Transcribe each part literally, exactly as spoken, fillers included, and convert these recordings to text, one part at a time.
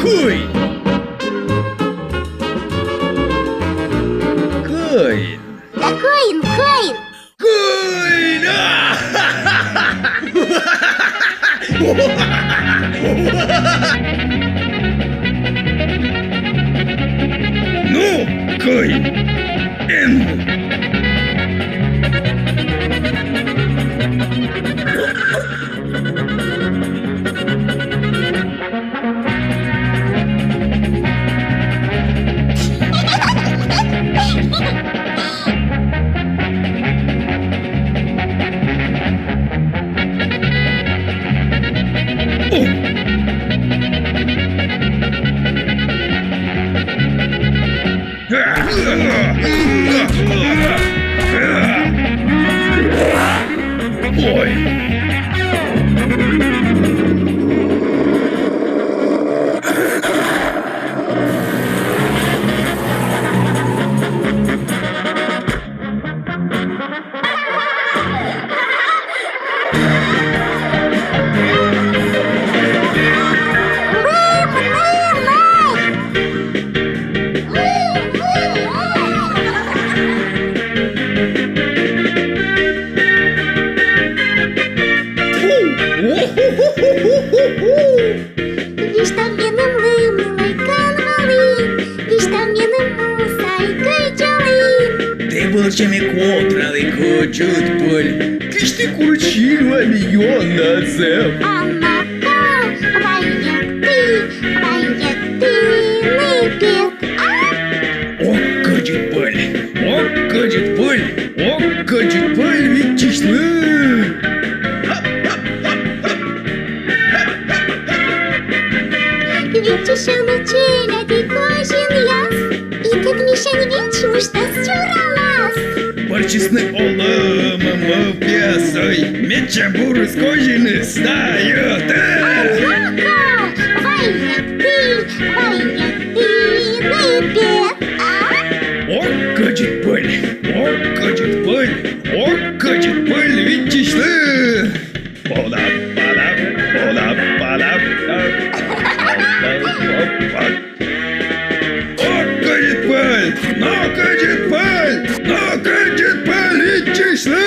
Куинь! Куинь! Да куинь, куинь! Куинь! Ну, куинь! Эн! Пӧльччӧме котралі Кӧдзыд Пӧль. Кисьтіс курыд сильва миян зэв. А ну-ка, вайӧдті, вайӧдті, ныпет, а? Ок, Кӧдзыд Пӧль, ок, Кӧдзыд Пӧль, ок, Кӧдзыд Пӧль, виччысьлы. Виччысьӧмӧй челядьӧй козинъяс, и тӧд, мися, вичмыштас сюрамас. Пӧрччисны олӧмӧ мӧвпъясӧй, медся бурыс козиныс да йӧтӧ. А ну-ка, вайӧдті, вайӧдті, ныпет, а? Ок, Кӧдзыд Пӧль, ок, Кӧдзыд Пӧль, ок, Кӧдзыд Пӧль, виччысьлы. Подап, подап, подап, подап. Ок, Кӧдзыд Пӧль, но, Кӧдзыд Пӧль, но, Кӧдзыд Пӧль, виччысьлы.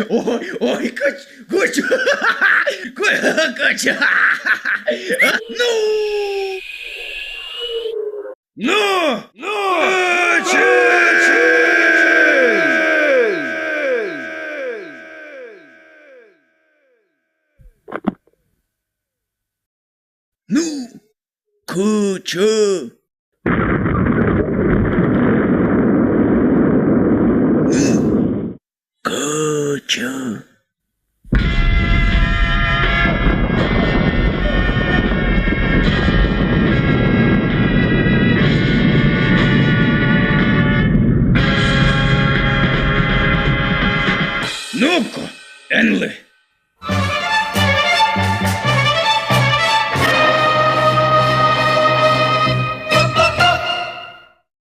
Ой, ой, кыдз, кыдз, кыдз. Ну! Ну! Ну! Кыдз! Ну, кыдз! Ну, кыдз! Ну-ко, энлы!